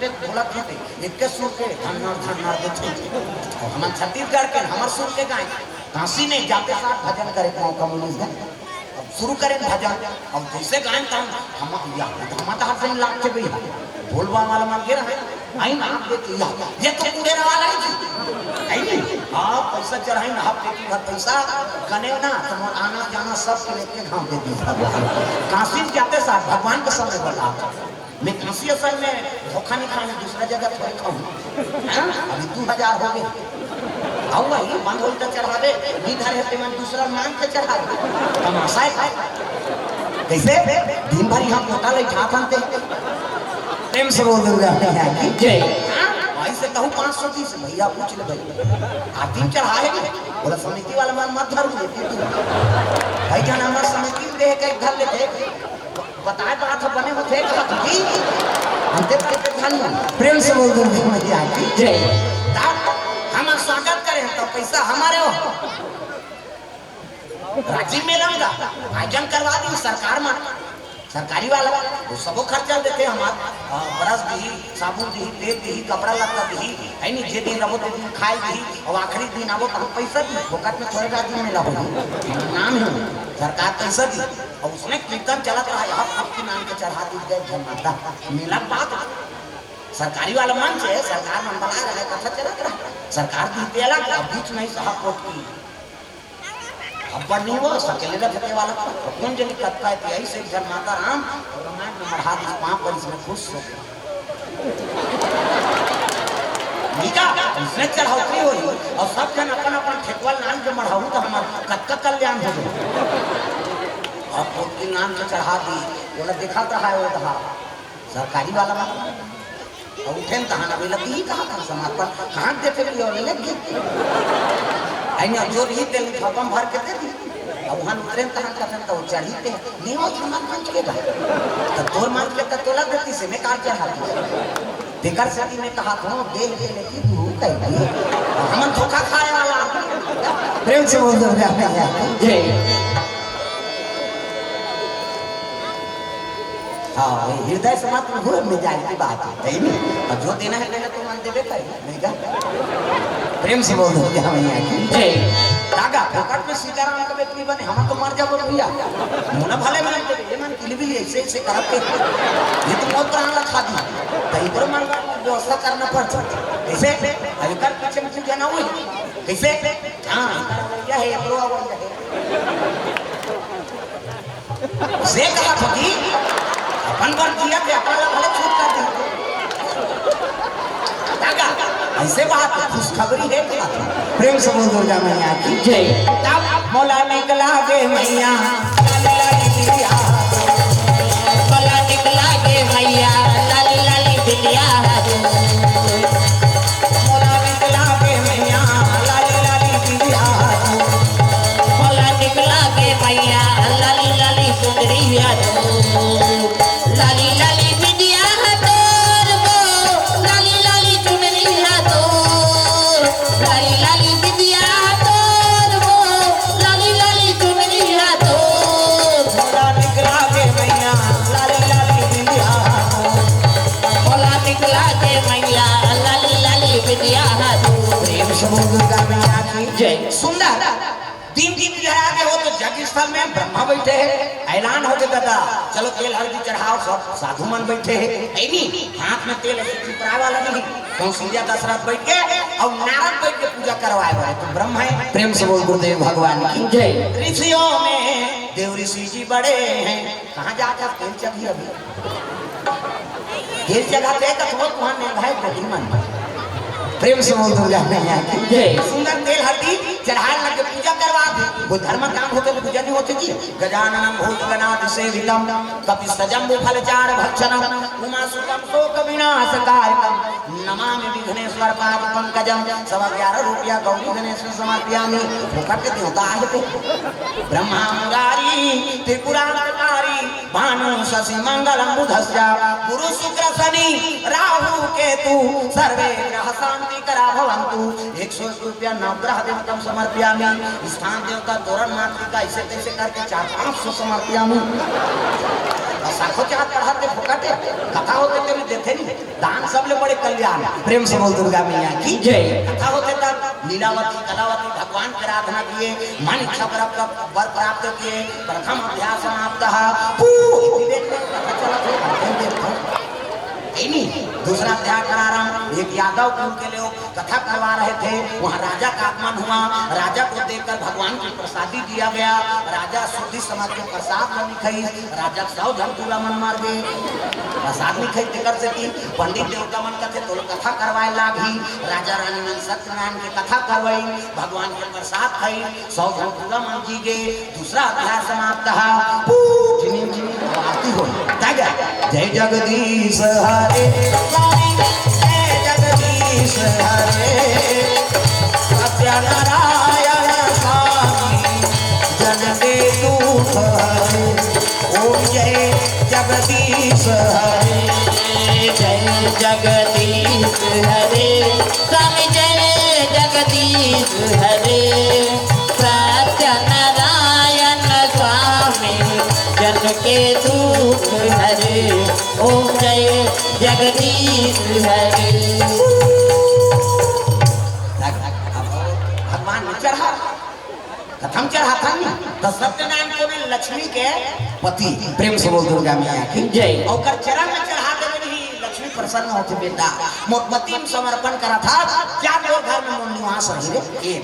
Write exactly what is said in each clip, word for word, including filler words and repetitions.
बोलत हे ते, एके सुर के धन्नर धन्नर देथे। अउ हमन छत्तीसगढ़ के, हमर सुर के गाय। काशी में जाते साथ भजन करे के मौका मिलिस हे। अब शुरू करेन भजन। अब जइसे गायन तहन हम, या, हम तो हर दिन लागथे भैया। बोलबा वाला मन के रहे। आई ना आप देख लिया। ये तो कुबेरा वाला है जी। है नहीं? हाँ, पैसा चढ़ाई ना, आप देख लिया पैसा। गने ना, तो मोर आना जाना सब के लेके घाम दे दी। काशी में जाते साथ भगवान के समय बता। मैं काशी असल में धोखा नहीं खाने, दूसरा जगह थोड़े खाऊं। हाँ? अभी दो हजार हो गए। आऊंगा ही, बंद होई तो चढ़ावे, नहीं धरे ते मन दूसरा मांग के चढ़ावे। तमाशा है भाई। कैसे? दिन भर यहाँ मोटा ले खा खाते। प्रेम से बोल दुर्गा मैया की जय। हाँ? भाई से कहूँ पाँच सौ तीस, भैया पूछ ले भाई। आरती में चढ़ाए नहीं? बोला समिति वाला मन मत धरू, ये तू। भाई जान हमार समिति में देख के धर लेते। बताए बात ह बने होथे, कहा तुझी। हम ते ते ध्यान में। प्रेम से बोल दुर्गा मैया की जय। तब हम स्वागत करें तो पैसा हमारे हो। राजिम मेला में आयोजन करवा दी सरकार में, सरकारी वाला, वो सबो खर्चा देथे हमार। अ, ब्रश दिही, साबुन दिही, तेल दिही, कपड़ा लत्ता दिही, है नी, जे दिन रहो ते दिन खाए दिही, और आखिरी दिन आवो तो हम पैसा दी, फोकट में थोड़े राजिम मेला हो, नाम है सरकार पैसा दी। और उसमें कीर्तन चलत रहा, यहाँ फूट के नाम के चढ़ा दी गए धन माता। मेला के बाद सरकारी वाला मंच है, सरकार मन बना रहा है, कथा चलत रहा। सरकार दी तेला के, अब बीच में ही साहब कोट की अब्बड़ नहीं वो सकेले रखते वाला। तो कौन जनी कत्ता है कि ऐसे एक जन माता राम और रामायण में मढ़ा दी, पाँव पर इसमें खुश हो गया। मीका, इसमें चढ़ौतरी हो रही और सब जन अपन अपन ठेकवा लान के मढ़ाऊ तो हमार कत्ता कल्याण हो जाए। और कोट की नाम से चढ़ा दी, बोला दिखाता है वो दहा। सरकारी वाला मन अउ उठेन तहान अभी लगी ही कहा था समर्पण, कहाँ देते भी और लग गए। अइया जो रही तेल फपम भर के दे दी। अब वहाँ उतरेन तहान कथन तो चढ़ी ते, नहीं वो हमार मंच के भाई। तो तोर मंच के तो तोला देती से मैं कार चढ़ा दी। बेकर सती में कहा था, देख के लेती तू कह दी। हमन धोखा खाए वाला। प्रेम से बोल दो भैया। जय। हाँ, ये हृदय से मत हुए, मिजाज की बात है, है नहीं? और जो देना है, देना तो मन देवे करेगा, नहीं क्या? प्रेम से बोल दो, क्या मैया की? जय। दादा, फोकट में सीताराम का बेटी बने, हम तो मर जाबो भैया। मुना भले मन देवे, ये मन किलबिल ऐसे, ऐसे करते। ये तो मौत प्राण रखा दी। तो इधर मन का व्यवस्था करना पड़ सकता। कैसे? अभी कर पीछे में पूजा ना हुई। कैसे? हाँ, यह है, bro, यह है। से कहा था कि अपन बर जिया के अपन ला भले छूट कर दी। दादा, ऐसे बात है, खुशखबरी है क्या? प्रेम से बोल दुर्गा मैया की जय। तब मोला निकला गे मैया, लाली लाली बिंदिया। मोला निकला गे मैया, लाली लाली बिंदिया। मोला निकला गे मैया, लाली लाली बिंदिया। मोला निकला गे मैया, लाली लाली चुनरिया तो। लाली लाली बिंदिया तोर वो, लाली लाली चुनरिया तोर। लाली लाली बिंदिया तोर वो, लाली लाली चुनरिया तोर। मोला निकला गे मैया, लाली लाली बिंदिया तोर। मोला निकला गे मैया, लाली लाली बिंदिया तोर। प्रेम से बोल दुर्गा मैया की जय। सुंदर दिन की बिहरा के हो तो जग स्थल में ब्रह्मा बैठे हैं, ऐलान हो के दादा, चलो तेल हल्दी चढ़ाओ, सब साधु मन बैठे हैं, ऐनी हाथ में तेल ऐसे चिपराए वाला नहीं, कौशल्या दशरथ बैठ के और नारद बैठ के पूजा करवाए वाले तो ब्रह्मा है। प्रेम से बोल गुरुदेव भगवान की जय। ऋषियों में देव ऋषि जी बड़े हैं, कहाँ जाकर तेल चढ़ी अभी? तेल चढ़ाते हैं तो थोड़ा तुहां निर्धारित नहीं मन। प्रेम से बोल दुर्गा मैया की जय। सुंदर तेल हल्दी चढ़ाए लग के पूजा करवा दे। वो धर्म काम होते तो पूजा नहीं होते जी। गजाननम भूत गणादि सेवितम कपि सजम्बु फल चार भक्षणम उमा सुतम शोक विनाश कारकम नमामि विघ्नेश्वर पाद पंकजम। सवा ग्यारह रुपया गौरी गणेश में समर्पयामि। फोकट के देवता आए थे। ब्रह्मा मुरारी त्रिपुरांतकारी भानु शशि मंगलम बुधस्य गुरु शुक्र शनि राहु के तु सर्वे ग्रह शांति करा भवंतु। एक सौ एक रुपया नवग्रह देवतम समर्पयामि। स्थान देवता तोरण मातृका ऐसे तैसे करके चार पाँच सौ समर्पयामि। बस आखो चाहत पढ़ाते फोकटे। कथा होते तेरे देते नहीं। दान सबले बड़े कल्याण। प्रेम से बोल दुर्गा मैया की जय। कथा होते तब लीलावती कलावती भगवान की आराधना किए, मन इच्छा वर प्राप्त, वर प्राप्त किए। प्रथम अध्याय समाप्त। पू, इति देख रहे हो, कथा चलत है, अध्ययन देख रहे हो। यही नहीं, दूसरा अध्याय करा रहा हूँ। एक यादव कुल के लोग कथा करवा रहे थे, वहाँ राजा का आगमन हुआ। राजा को देखकर भगवान की प्रसादी दिया गया। राजा शुद्धि समझ के प्रसाद नहीं खाई। राजा सौ झन पूरा मन मार गए, प्रसाद नहीं खाई। तेकर से कि पंडित देवता मन कथे तो लोग कथा करवाए लागी। राजा रानी मन सत्यनारायण के कथा करवाई, भगवान के प्रसाद खाई, सौ झन पूरा मन जी गए। दूसरा अध्याय समाप्त। पू, झिनिम, झिनिम, आरती हो। जय जय। जय जगदीश हरे, स्वामी, जय जगदीश हरे, सत्यनारायण स्वामी, जन के दुख हरे। ओम जय जगदीश हरे। जय जगदीश हरे, स्वामी जय जगदीश हरे। सत्यनारायण स्वामी जन के दुख हरे। ओम जय जगदीश हरे। भगवान में चढ़ा, कथा में चढ़ा था नहीं, तो सत्यनारायण को भी लक्ष्मी के पति। प्रेम से बोल दुर्गा मैया की जय। और ओकर चरण में चढ़ा देवे नहीं, लक्ष्मी प्रसन्न होती, बेटा मोर पति में समर्पण करा था, क्या तोर घर में मोर निवास रही रे। ये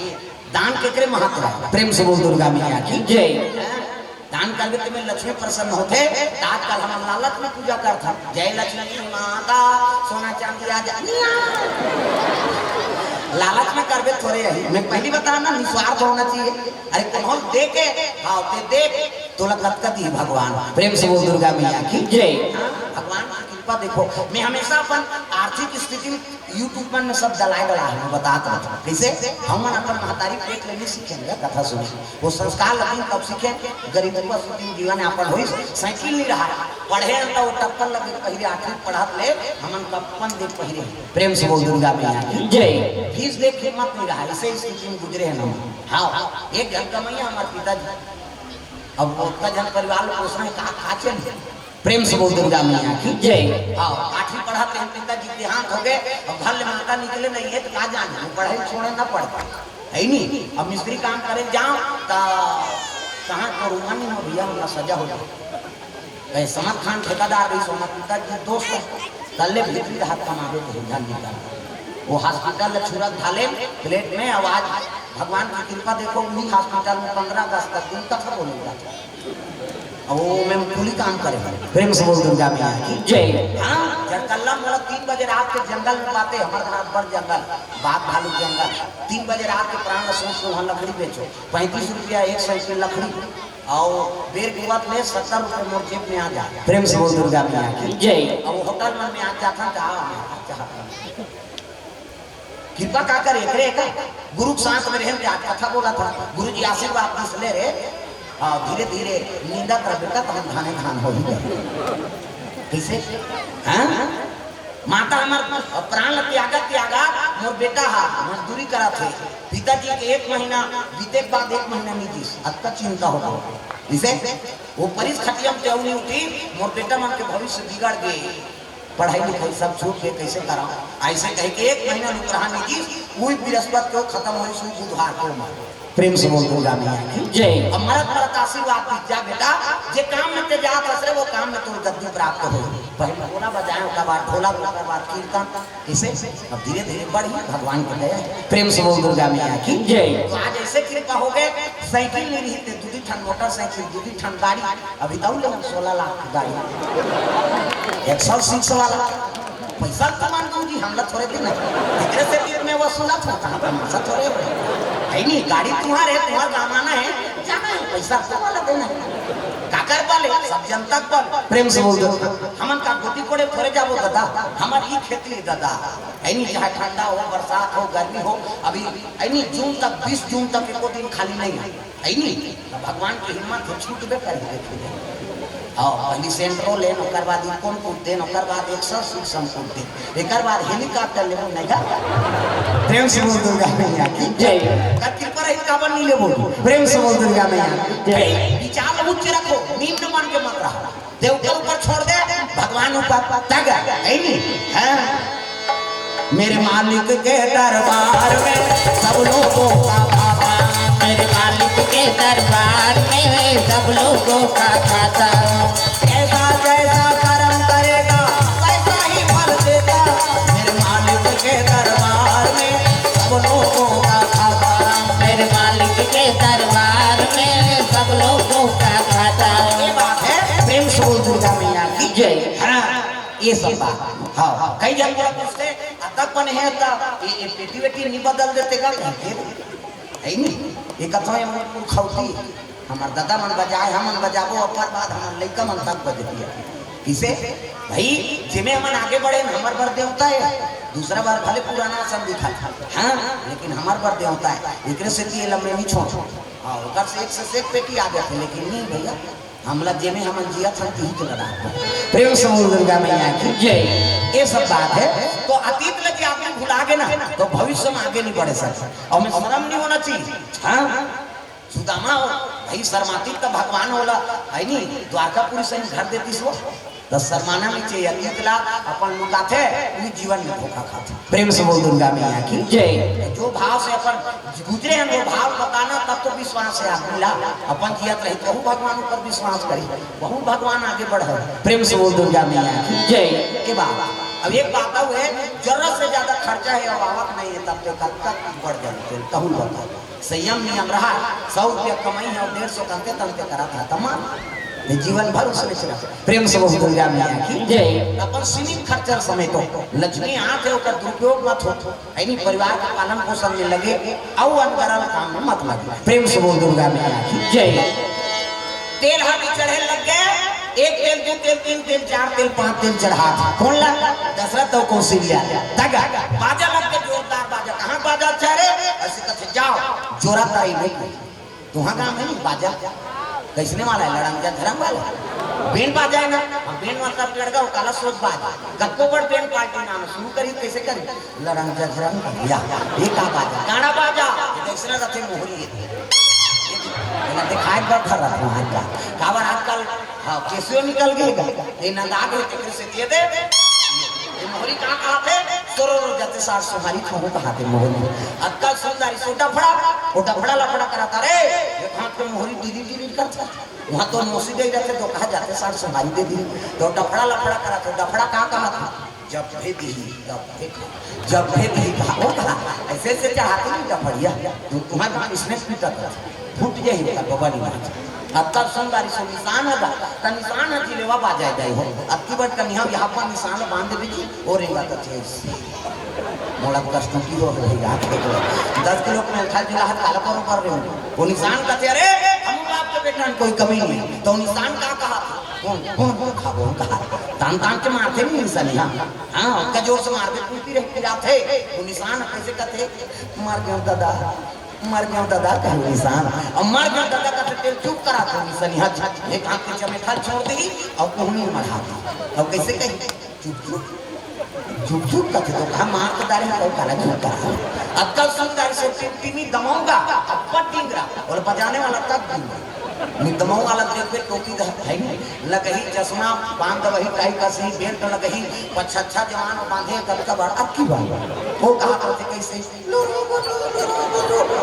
दान के करे महत्व है। प्रेम से बोल दुर्गा मैया की जय। दान करबे ते में लक्ष्मी प्रसन्न होथे। त आजकल हमन लालच में पूजा करथन, जय लक्ष्मी माता, सोना चांदी आ जा, निया। लालच में करबे थोरे यही। मैं पहली बता ना, निस्वार्थ होना चाहिए। अरे कोनो दे के, हाँ, ते दे, तोला कतका दी भगवान। प्रेम से बोल दुर्गा मैया की जय। हाँ, भगवान की कृपा देखो। मैं हमेशा अपन आर्थिक स्थिति YouTube मन में सब दलाए वाला है, मैं बतात रहत हूँ। कैसे? हमन अपन महतारी पेट ले नहीं सीखे हैं कथा सुने। वो संस्कार लगिन तब सीखे, गरीब को सुखी जीवन यापन होइस। साइकिल नहीं रहा, पढ़े हैं तो वो टप्पन लगे पहिरे, आठवीं पढ़त ले हमन कप्पन दे पहिरे। प्रेम से बोल दुर्गा मैया की जय। फीस दे के हिम्मत नहीं रहा, ऐसे स्थिति में गुजरे हैं हम। हाँ, एक झन कमैया हमारे पिताजी, अब वो उतना झन परिवार में पोसना है, कहाँ खा चल। प्रेम से बोल दुर्गा मैया की जय। हाँ, आठवीं पढ़त रहे, पिताजी देहांत हो गए, अब घर ले माता निकले नहीं है, तो कहाँ जाने, वो पढ़े छोड़े ना पढ़ पाए, है नहीं। अब मिस्त्री काम करे जाओ, तो कहाँ करूँगा नहीं, मैं भैया, उनका सजा हो जाए। कहे, समर खान ठेकेदार भी सोना पिताजी दोस्त है, कल ले भी हाथ कमावे तो ध्यान निकाल। वो हॉस्पिटल ले छुरा धाले प्लेट में, आवाज, भगवान की कृपा देखो, उन्हीं हॉस्पिटल में पंद्रह अगस्त तक दिन कथा बोलेगा। अब वो मैं कुली काम करे हूँ। प्रेम से बोल दुर्गा मैया की जय। हाँ, जंगल ला मोला तीन बजे रात के जंगल में पाते, हमारे घर बड़ जंगल, बाघ भालू जंगल। तीन बजे रात के प्राण ला सोच के वहाँ लकड़ी बेचो, पैंतीस रुपया एक सौ की लकड़ी, और बेर के बाद में सत्तर रुपये मोर जेब में आ जा। प्रेम से बोल दुर्गा मैया की जय। अब वो होटल मन में आ जाता, चाह, चाह। कृपा का करे, एकरे का गुरु के साथ में रहन के आज कथा बोला था, गुरु जी आशीर्वाद दिस ले रे। हाँ, धीरे धीरे नींदत रह बेटा, तहन धाने धान हो ही गए। कैसे? हाँ? माता हमर प्राण ल त्यागत त्यागत मोर बेटा हा मजदूरी करत हे। पिताजी के एक महीना बीते के बाद एक महीना नहीं दिस, अतका चिंता होता। इसे वो परिस खटिया म ते अउ नहीं उठी, मोर बेटा मन के भविष्य बिगड़ गे। पढ़ाई लिखाई सब छूट के कैसे करा? ऐसे कह के एक महीना रुक रहा नितीश, वही बृहस्पति को खत्म हुई, सु बुधवार को मर। प्रेम से बोल दुर्गा मैया की जय। अब मरत मरत आशीर्वाद दी, जा बेटा, जे काम में ते जात हस रे, वो काम में तोर गद्दी प्राप्त हो। पहले ढोला बजाए, ओकर बाद ढोला, ओकर बाद कीर्तन, इसे अब धीरे धीरे बढ़ी, भगवान की दया है। प्रेम से बोल दुर्गा मैया की जय। तो आज ऐसे कृपा हो गए, साइकिल नहीं रही ते दूधी ठन मोटरसाइकिल, दूधी ठन गाड़ी, अभी तो ले हम सोलह लाख की गाड़ी, एक सौ सिक्स वाला। पैसा तो मान दू जी, हमला थोड़े दिन है। इतने से दिन में वसूला था, कहाँ पर मसा थोड़े हो। है नहीं, गाड़ी तुम्हारे, तुम्हारा कमाना है, जाना है, पैसा तो वाला देना है। काकर पाले, सब जनता पाले। प्रेम से बोल दो। हमन का गोदी कोड़े थोड़े जाबो दादा, हमारी खेती है दादा। है नहीं, चाहे ठंडा हो, बरसात हो, गर्मी हो, अभी है नहीं, जून तक, बीस जून तक एको दिन खाली नहीं है। है नहीं, तो भगवान की हिम्मत हो, छूटबे करी, देखिए। अउ पहली सेंट्रो लेन, ओकर बाद इकोन कूद देन, ओकर बाद एक सौ सीट हम कूद देन, एकर बाद हेलीकॉप्टर लेबो नहीं का। प्रेम से बोल दुर्गा मैया की जय। कर कृपा रही काबर नहीं लेबो। प्रेम से बोल दुर्गा मैया की जय। विचार ला उच्च रखो, निम्न मन के मत रहो। देवता ऊपर छोड़ दे, भगवान ऊपर तग है नहीं। हाँ। मेरे मालिक के दरबार में सब लोगों का भाता। मेरे मालिक के दरबार में सब लोगों का भाता। जैसा जैसा कर्म करेगा, वैसा ही फल देगा। मेरे मालिक के दरबार में सब लोगों का भाता। मेरे मालिक के दरबार में सब लोगों का भाता। ये बात है, प्रेम से बोल दुर्गा मैया की जय। हाँ, ये सब बात। हाँ, कई जन बोला पूछते, "अतक बने हैं, त ये, ये पेटी वेटी नहीं बदल देते का?" कहते, "है नहीं, ये कथो ये मन पुरखौती, हमार दादा मन बजाए, हमन बजाबो, ओकर बाद हमर लइका मन तक बजतिया।" किसे? भाई, जेमे हमन आगे बढ़े न, हमर बर देवता है, दूसरा बार भले पुराना असन दिखा, हाँ, लेकिन हमर बर देवता है, एकरे सेती ये लम्बे नहीं छोड़। हाँ, ओकर से एक से एक पेटी आ जाते, लेकिन नहीं भैया, हमला जेमे हमन जियत हन, तिही तो लड़ा। प्रेम से बोल दुर्गा मैया की जय। ये सब बात है, तो अतीत में जे आदमी भुला गे ना, तो भविष्य में आगे नहीं बढ़े सकता। और मैं शर्म नहीं होना चाहिए। हाँ, सुदामा हो, भाई शर्माती तो भगवान होला, है नी? द्वारकापुरी से घर देती सो, तो शर्माना नहीं चाहिए। अतीत ला अपन लुकाथे, वही जीवन में धोखा खाथे। प्रेम से बोल दुर्गा मैया की जय। जो भाव से अपन गुजरे हैं, वो भाव बताना, तब तो विश्वास है आदमी ला। अपन जियत रही, तो भगवान ऊपर विश्वास करी, बहुत भगवान आगे बढ़े। प्रेम से बोल दुर्गा मैया की जय। ये बात। अब एक बात और है, जरूरत से ज्यादा खर्चा है और आवक नहीं है, तब तो कब तक बढ़ जाए, कहूँ बता। संयम नियम रहा, सौ रुपया कमाई है और डेढ़ सौ करते तनते करा था, तमाम ये जीवन भर उसने चला। प्रेम से बोल दुर्गा मैया की जय। अपन सीमित खर्चा समेटो, लक्ष्मी हाथ है, ओकर दुरुपयोग मत हो। यानी परिवार के पालन पोषण में लगे, अउ अनगरल काम में मत लगे। प्रेम से बोल दुर्गा मैया की जय। तेल हाथ में चढ़े लग गए, एक तेल, दो तेल, तीन तेल, चार तेल, पांच तेल चढ़ा था। कौन ला? दशरथ और कौशल्या। दगा। बाजा लग के जोरदार बाजा। कहाँ बाजा अच्छा रे? ऐसे कथे, "जाओ, जोरा ताई नहीं।" तुहा गाँव में नहीं बाजा? कैसने वाला है? लड़ंग जा धरम वाला? बेन बाजा है ना? हम बेन मतलब लड़का, वो काला सोच बाजा। कक्को बड़ बेन पार्टी नाम शुरू करी, कैसे करी? लड़ंग जा धरंग या, ये का बाजा? गाना बाजा। ये तो इसने रखे मोहरी है। ये ना दिखाई बर धर रहा है का। काबर आजकल, हाँ, केसियो निकल गए का। ये ना दाग है, तेरे से दे दे। ये मोहरी कहाँ कहाँ थे? सोरो रो जाते सार सुहारी खाऊं कहाँ थे मोहरी। अक्कल सुंदरी सो डफड़ा, वो डफड़ा लफड़ा करा था रे। ये कहाँ पे मोहरी डीरी डीरी करता। वहाँ तो नोसी दे जाते तो कहा जाते सार सुहारी दे दी। तो डफड़ा लफड़ा करा था, डफड़ा कहाँ कहाँ था? जब भेद ही, जब भेद ही, जब भेद ही कहा, वो कहा, ऐसे ऐसे चढ़ाते नहीं जब बढ़िया, तो तुम्हारे पास इसने पीटा था, फूट जाए का बबा नहीं बात। अब तब सुंदरी सो निशान होगा, तो निशान है जिलेवा बाजाए जाए हो। अब की बार कन्या यहाँ पर निशान बांध दीजिए और एक बात अच्छी है। मोड़ा कष्ट की हो गई रात के तो दस किलो में था जिला हाथ काला करो कर रहे हो। वो निशान का तेरे, हम बाप के बेटा में कोई कमी नहीं है। तो निशान का कहा था? कौन, कौन, कौन खा, कौन कहा? तान तान के मारते नहीं निशान यहाँ। हाँ, उसका जोर से मार दे, टूटी रही पिरात है। वो निशान कैसे कहते? मर गयो दादा, मर गयो दादा, कहू निशान। अब मर गयो दादा कहते, तेल चुप करा था निशान। यहाँ छत, एक हाथ के चमे खा छोड़ दी और कोहनी मढ़ा दी। अब कैसे कही? चुप चुप, चुप चुप कहते तो कहा, मार तो डाले, तो काला चुप करा। अब कल सुंदर से टिमटिमी दमाऊंगा, अब पट टिंगरा, और बजाने वाला तक टिंगरा। नितमऊ वाला देख के टोपी द-, है नहीं, लगही चश्मा, बांध वही टाई कसी, बेल्ट लगही, पछच्छा जवान बांधे, कद का बड़, अब की बात? वो कहा करते कैसे?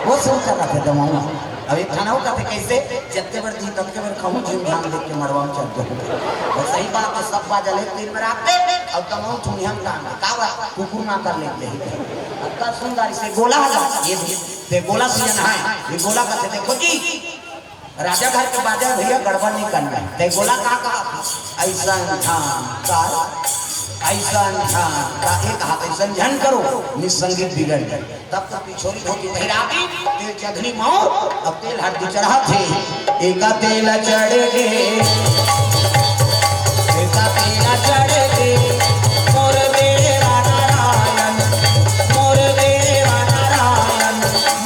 वो सुन कर रखे दमाऊ। अब एक खाना हो कहते कैसे? जत्ते बड़ दी तब के बड़ खाऊं, जिम धाम देख के मड़वा में चल जाऊं। और सही बात है, सब बाजा ले तीन बराते, और दमाऊ थुनिया में टांग, का बात? कुकुर ना कर लेते हैं। अब का सुंदर से गोला हला, ये भी, ते गोला सीजन है, ये गोला कहते देखो जी, राजा घर के बाजा भैया गड़बड़ नहीं करना है। ते गोला का कहा था? ऐसा था, का? ऐसा था, का? एक हाथ ऐसा झन करो, निसंगीत बिगड़ जाए। तब तो पिछोरी धोती पहिरा दी, ते चघनी मऊ, अब तेल हरदी चढ़ा थे। एका तेल चढ़ के, एका तेल चढ़ के, मोर देवा नारायण, मोर देवा नारायण,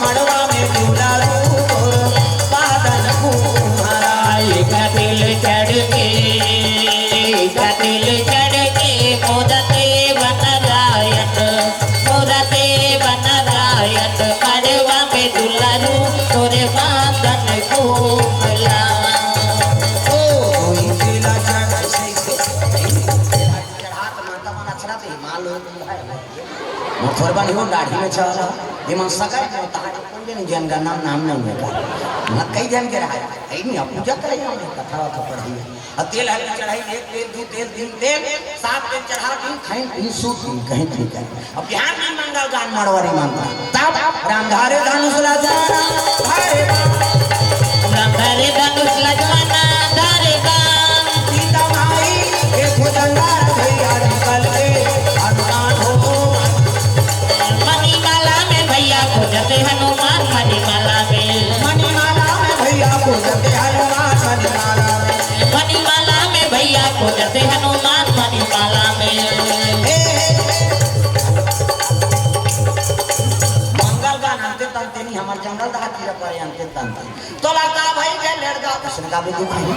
मड़वा में दुलारू तोर बादन कुम्हारा। एक तेल चढ़ के, मोर थोर बन हो दाढ़ी में छाला, ये मन सकर के उतार, कोई नहीं जान का नाम, नाम नहीं लेता। मत कही जान के रहा है, नहीं, अब पूजा करे, हमने कथा वथा पढ़ी है। अब तेल हल्दी चढ़ाई, एक तेल, दू तेल, तीन तेल, सात तेल चढ़ा, दिन खाई, दिन सूत, दिन कहीं, दिन कहीं। अब बिहान में मंगल गान मड़वारी मानता। तब रामधारी धनुष ला जवाना, धारे बाण। रामधारी धनुष ला जवाना, धारे बाण। सीता माई के भुजंगार भैया निकल के हनुमान हो। मणिमाला में भैया खोजते हनुमान, मणिमाला में। मणिमाला में भैया खोजते हनुमान, मणिमाला में। मणिमाला में भैया खोजते हनुमान, मणिमाला में। हे, हे। मंगल गान अंते तंते नहीं, हमार जंगल दहा तीर पर अंते तंते। तोला का भाई के लड़का, उसने का भी दुख नहीं।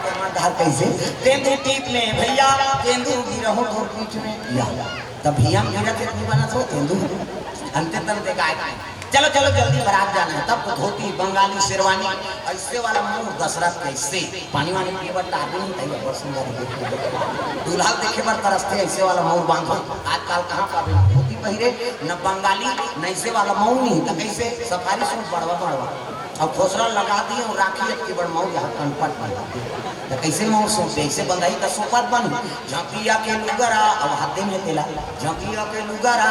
हमार धार कैसे? तेंदू टीप में भैया, तेंदू गिरहो तोर पीठ में। या, तब भैया मेरा चटनी बना तो तेंदू। अंते तंते का है। चलो, चलो, जल्दी बारात जाना है। तब तो धोती, बंगाली शेरवानी, ऐसे वाला मुंह दशरथ कैसे? पानी वानी पिए बर टार भी नहीं था, ये बहुत सुंदर है, देखिए। दूल्हा देखे बर तरसते, ऐसे वाला मऊर बांधो। आजकल कहाँ पाबे धोती पहिरे, न बंगाली, न ऐसे वाला मऊर नहीं, तो कैसे सफारी सूट बड़वा बड़वा। और खोसरा लगा दिए और राखी अतकी बड़ मऊर यहाँ कनपट बना दिए। तो कैसे मऊर सूट, ऐसे बंधाई तो सोपत बन। झांकिया के लुगरा, अब हाथे में तेला। झांकिया के लुगरा,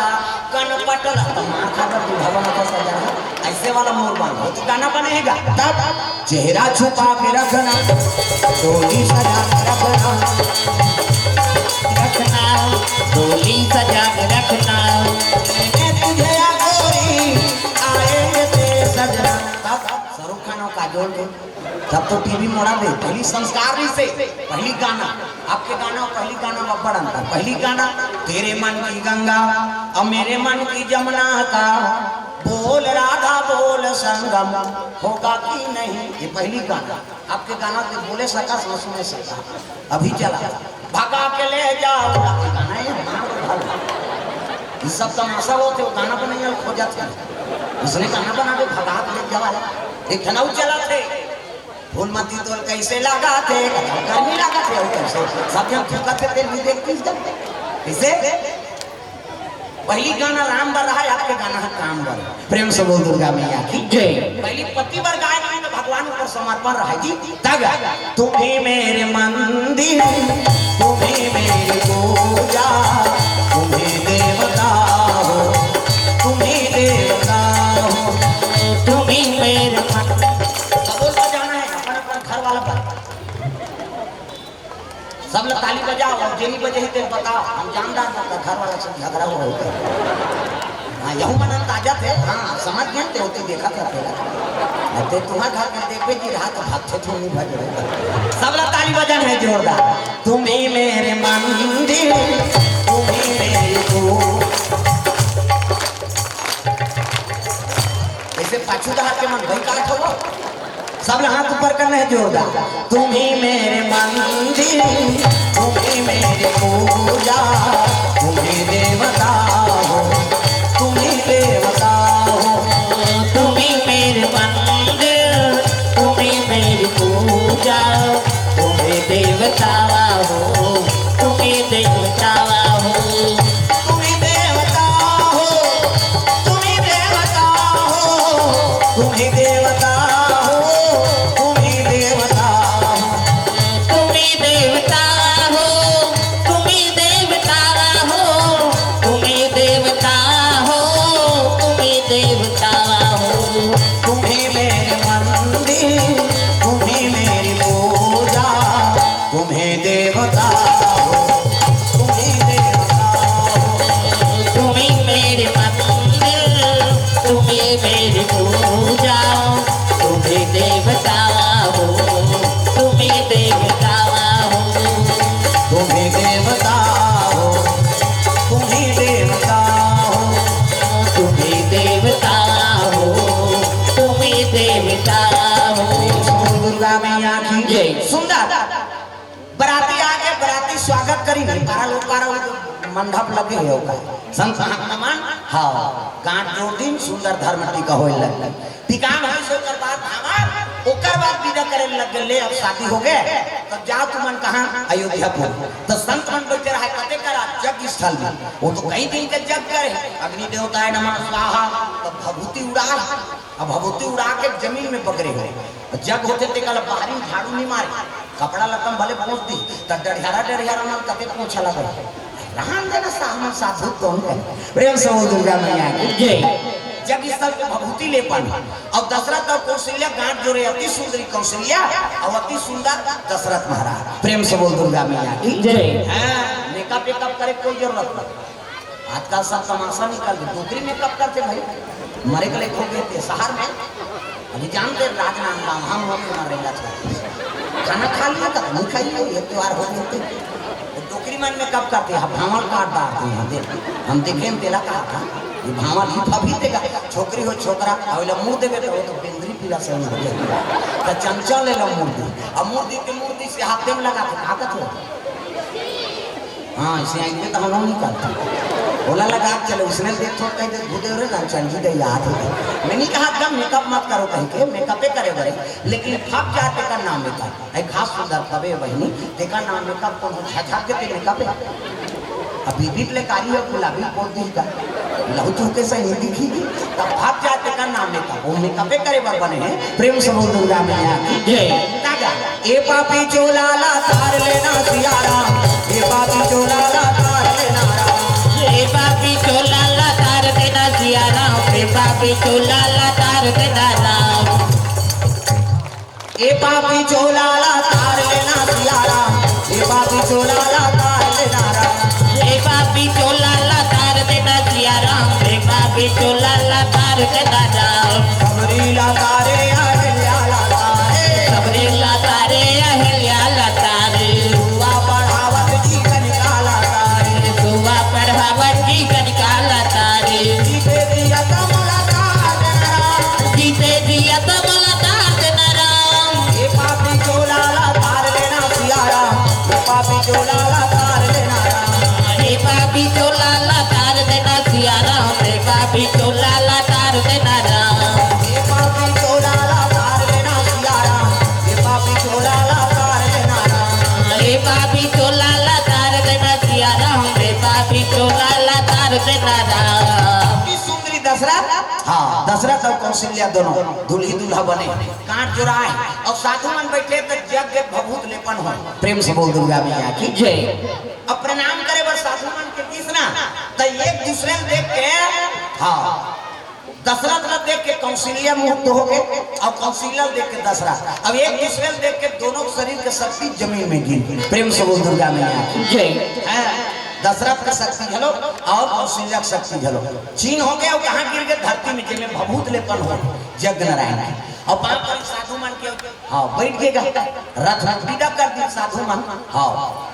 कनपट ला, तो मार खा कर दूल्हा बना था सजना। ऐसे वाला मऊर बांधो, तो गाना बनेगा। तब चेहरा छुपा के रखना, डोली सजा के रखना, रखना, डोली सजा के रखना। मैं तुझे या गोरी, आएंगे तेरे सजना। तब शाहरुख खान और काजोल के, तब तो टीवी मोड़ा दे। पहली संस्कार नहीं से, पहली गाना, आपके गाना और पहली गाना में बड़ अंतर। पहली गाना, तेरे मन की गंगा और मेरे मन की जमुना का बोल राधा बोल संगम होगा कि नहीं, ये पहली गाना। आपके गाना के बोले सका, सुने सका। अभी चला, भगा के ले जाओ, गाना ये हमारा भाग। ये सब तमाशा होते, वो गाना बनाइए, खोजत है। उसने गाना बना के भगा के ले जावा। एक ठना उ चला थे, फूल मती तोल कैसे लगा थे, गर्मी लगा थे, और कैसे सब जन थूका थे, तेल भी देख किस जन कैसे। पहली गाना राम बर रहा है, आपके गाना है काम बर। प्रेम से बोल दुर्गा मैया की जय। पहली पति बर गाय नहीं तो भगवान ऊपर समर्पण रहा जी। तब तुम्ही मेरे मंदिर, तुम्ही मेरी पूजा, तुम्ही देवता हो, तुम्ही देवता हो, तुम्ही मेरे मन। सबो सजाना है अपन अपन घर वाला पर। सब लोग ताली बजाओ और जेनी बजे ही तेल बताओ, हम जानदार बता घर वाला से झगड़ा हो होता। हाँ, यहू मन अंदाजा थे, हाँ, समझ गए थे, होती देखा था तेरा। अते तुम्हारे घर में देख भी रहा तो भाग थे, तुम नहीं भज रहे। सब लोग ताली बजाना है जोरदार। तुम्ही मेरे मंदिर, तुम्ही मेरी तू। ऐसे पाछू दहा के मन भाई का ठोको। सब लोग हाथ ऊपर करना है जोरदार। तुम्ही मेरे मंदिर, तुम्ही मेरी पूजा, तुम्ही देवता हो, तुम्ही देवता हो। तुम्ही मेरे मंदिर, तुम्ही मेरी पूजा, तुम्ही देवता हो, तुम्ही देवता हो। तुम्ही देवता हो, तुम्ही देवता हो, तुम्ही देवता हो, तुम्ही देवता हो। तुम्ही देवता हो, तुम्ही देवता हो, तुम्ही देवता हो, तुम्ही देवता हो। तुम्ही मेरे मंदिर, तुम्ही मेरी पूजा, तुम्ही देवता हो, तुम्ही देवता हो। तुम्ही मेरे मंदिर, तुम्ही मेरी पूजा, तुम्ही देवता हो, तुम्ही देवता हो। तुम्ही देवता हो, तुम्ही देवता हो, तुम्ही देवता हो, तुम्ही देवता हो। दुर्गा मैया की जय। सुंदर। बराती आगे, बराती स्वागत करी नहीं, पारा लोग पारा हुई तो मंडप लगे हो का। संत महात्मा मन, हाँ, गांठ जोड़ दिन सुंदर धर्म टीका होए लग। टीका भई से ओकर बाद धामा, ओकर बाद विदा करे लग गए, ले अब शादी हो गए, तब जाओ तुमन कहाँ? अयोध्यापुर। तो संत मन बैठे रहा, कते करा? यज्ञ स्थल में। वो तो कई दिन के जग करे, अग्नि देवताय नमः स्वाहा, तब भभूति उड़ा, अब भभूति उड़ा के जमीन में पकड़े हो। जग होथे तेकर ला बाहरी में झाड़ू नहीं मारे, कपड़ा लत्ता में भले पोंछ दी, त डरियारा डरियारा मन कते पोंछा लगे। रहन देना साहमन साधु कौन करे। प्रेम से बोल दुर्गा मैया की जय। जग स्थल पे भभूति लेपन। अब दशरथ और कौशल्या गांठ जोड़े, अति सुंदरी कौशल्या और अति सुंदर दशरथ महाराज। प्रेम से बोल दुर्गा मैया की जय। हाँ, मेकअप वेकअप करे कोई जरूरत नहीं। आजकल सब तमाशा निकल गए, डोकरी मेकअप करते भाई, मरे के लेखो गए थे शहर में। अभी जानते राजनांदगांव, हम लोग के मारे ला था। खाना खा लिया था, नहीं खाइए, ये त्योहार हो गए थे। तो डोकरी मन मेकअप करते, हम भावल काट डालते हैं, देख, हम देखे, हम तेला कहा था, ये भावल ही फबी देगा, छोकरी हो छोकरा, अवेला मुड़ देवे तो, वो तो बेंदरी पीला से हो गया। तो चमचा ले लो मुड़ दी, अब मुड़ दी के मुड़ दी से हाथे में लगा के, ताकत हो। हाँ, इसे आइए तो हम नहीं करते। बोला लगा, चलो, उसने देख तो कह दे, "गुदे रे रामचंद जी, दे याद हो गए।" मैं नहीं कहा था मेकअप मत करो कहीं के, मेकअपे करे बरे, लेकिन फट जाते का नाम मेकअप। ऐ खास सुंदर तबे बहिनी, देखा नाम मेकअप कौन हो, झझक के ते मेकअप है। अभी भी ले कारी हो, गुलाबी पोत दी का। लहू चूके से नहीं दिखी, तब फट जाते का नाम मेकअप, वो मेकअपे करे बर बने हैं। प्रेम से बोल दुर्गा मैया की जय। ताजा। ए पापी चोला ला तार लेना सिया राम, ए पापी चोला ला तार लेना राम। ए पापी चोला ला तार देना सिया राम, ए पापी चोला ला तार देना राम। ए पापी चोला ला तार लेना सिया राम, ए पापी चोला ला तार लेना राम। ए पापी चोला ला तार देना सिया राम, ए पापी चोला ला तार देना राम। सबरी ला तारे अहिल्या ला तारे, सबरी ला तारे अहिल्या ला तारे। दुआ बढ़ावत जी कनिका ला तारे, दुआ बढ़ावत जी कनिका ला तारे। जीते जिया तमला तार देना राम, जीते जिया तमला तार देना राम। ए पापी चोला ला तार लेना सिया राम, ए पापी चोला ला तार लेना राम। ए पापी चोला ला तार देना सिया राम, ए पापी चोला ला तार देना राम। ए पापी चोला ला तार लेना सिया राम, ए पापी चोला ला तार लेना राम। ए पापी चोला ला तार देना सिया राम, ए पापी चोला ला तार देना राम। अति सुंदरी दशरथ, हाँ, दशरथ और कौशल्या दोनों दुल्ही दूल्हा बने, गांठ जोड़ाए और साधु मन बैठे तो जग के भभूत लेपन हो। प्रेम से बोल दुर्गा मैया की जय। अब प्रणाम करे बर साधु मन के दिस ना, तो एक दूसरे ल देख के, हाँ, दशरथ ल देख के कौशल्या मुग्ध हो गए और कौशल्या ल देख के दशरथ। अब एक दूसरे ल देख के दोनों शरीर के शक्ति जमीन में गिर गई। प्रेम से बोल दुर्गा मैया की जय। हाँ, दशरथ का शक्ति घलो और कौशल्या का शक्ति घलो। छीन हो गए और कहाँ गिर गए? धरती में, जेमे भभूत लेपन हो, जग नारायण के। और पांव परी साधु मन के, हाँ, बैठ गए गा। रथ में विदा कर दी साधु मन। हाँ,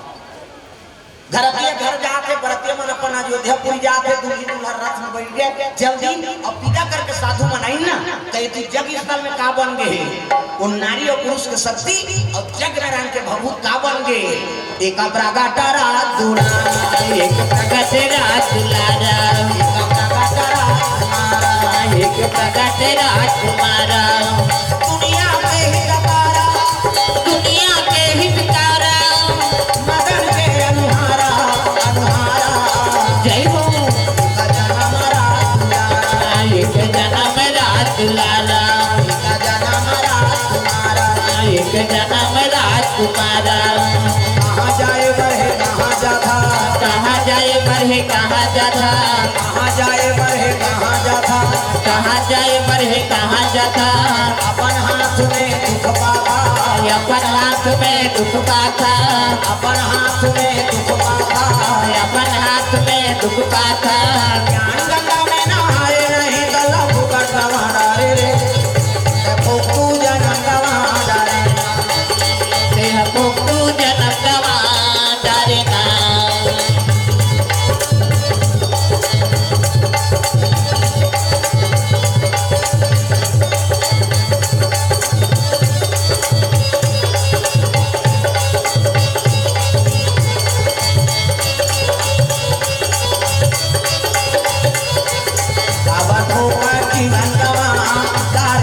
घरतिया घर जाते, बरतिया मन अपन अयोध्यापुरी जाते, दूल्ही दूल्हा रथ में बैठ गए। जल्दी अब विदा करके साधु मन आई ना, तो ये जग स्थल में का बन गए? वो नारी और पुरुष के शक्ति और जग नारायण के भभूत का बन गए? एक प्रगट रहा दुलारा, एक प्रगट रहा दुलारा, एक प्रगट रहा दुलारा, एक प्रगट रहा दुलारा। दुनिया के हितकारा, दुनिया के हितकारा, मदन के अनुहारा, अनुहारा। जय हो। एक जनम रहा दुलारा, एक जनम रहा दुलारा, एक जनम रहा दुलारा, एक जनम रहा दुलारा। कहाँ जाए बढ़े, कहाँ जाता? कहाँ जाए बढ़े, कहाँ जाता? कहाँ जाए बढ़े, कहाँ जाता? कहाँ जाए बढ़े, कहाँ जाता? अपन हाथ में दुख पाता, अपन हाथ में दुख पाता, अपन हाथ में दुख पाता, अपन हाथ में दुख पाता।